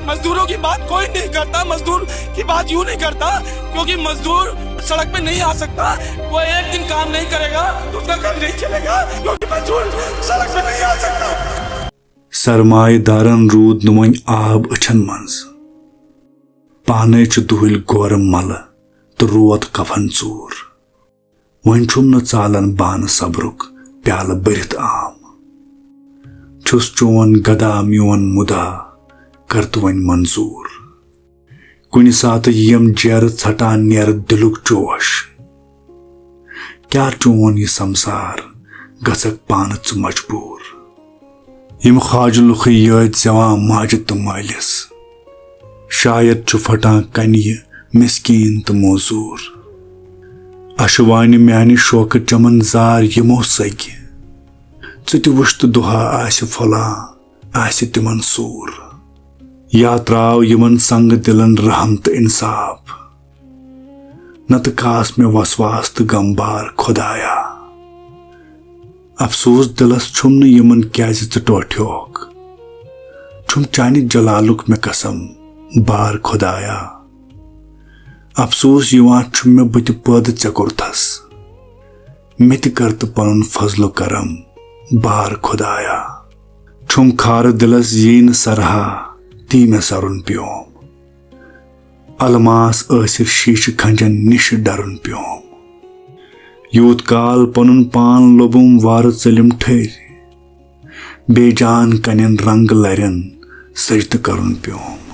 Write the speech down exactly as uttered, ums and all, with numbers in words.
मजदूरों की बात कोई नहीं करता, मजदूर की बात यूं नहीं करता, क्योंकि मजदूर सड़क पे नहीं आ सकता। वो एक दिन काम नहीं करेगा तो उसका घर नहीं चलेगा, क्योंकि मजदूर सड़क पे नहीं आ सकता। سرمایہ دارن روٗد نہٕ وۄنۍ آب أچھن منٛز۔ پانے چھُ دُہٕلۍ گورٕ ملہٕ تہٕ روت کفن ژوٗر۔ وۄنۍ چھُم نہٕ ژالان بانہٕ صبرُک پیالہٕ بٔرِتھ آم۔ چھُس چون گدا میون مُدا، کر تہٕ وۄنۍ منظوٗر۔ کُنہِ ساتہٕ یِم جیرٕ ژھٹان نیرٕ دِلُک جوش۔ کیٛاہ چون یہِ سمسار، گژھکھ پانہٕ ژٕ مجبوٗر۔ یِم خواجہٕ لُکھٕے یٲتۍ زٮ۪وان ماجہِ تہٕ مٲلِس۔ شاید چھُ پھٹان کنہِ یہِ مسکیٖن تہٕ موزوٗر۔ اَشہٕ وانہِ میانہِ شوقہٕ چمن زار یِمو سگہِ۔ ژٕ تہِ وٕچھ تہٕ دُہا آسہِ پھۄلان، آسہِ تِمن سوٗر۔ یا تراو یِمن سنگ دِلن رحم تہٕ انصاف۔ نتہٕ کاس مےٚ وسواس تہٕ غمبار خۄدایا۔ افسوس دِلس چھُم نہٕ یِمن کیازِ ژٕ ٹوٹھیوکھ۔ چھُم چانہِ جلالُک مےٚ قسم بار خۄدایا۔ افسوس یِوان چھُم مےٚ بہٕ تہِ پٲدٕ ژےٚ کوٚرتھس۔ مےٚ تہِ کر تہٕ پنُن فضل و کرم بار خۄدایا۔ چھُم خارٕ دِلس یی نہٕ سرہا تی مےٚ سرُن پیوم۔ الماس ٲسِتھ شیٖشہٕ کھنجن نِش ڈرُن پیوم۔ یوٗت کال پنُن پان لوٚبُم وارٕ ژٔلِم ٹھٔرۍ۔ بے جان کنٮ۪ن رنگ لرٮ۪ن سجدٕ کرُن پیوم۔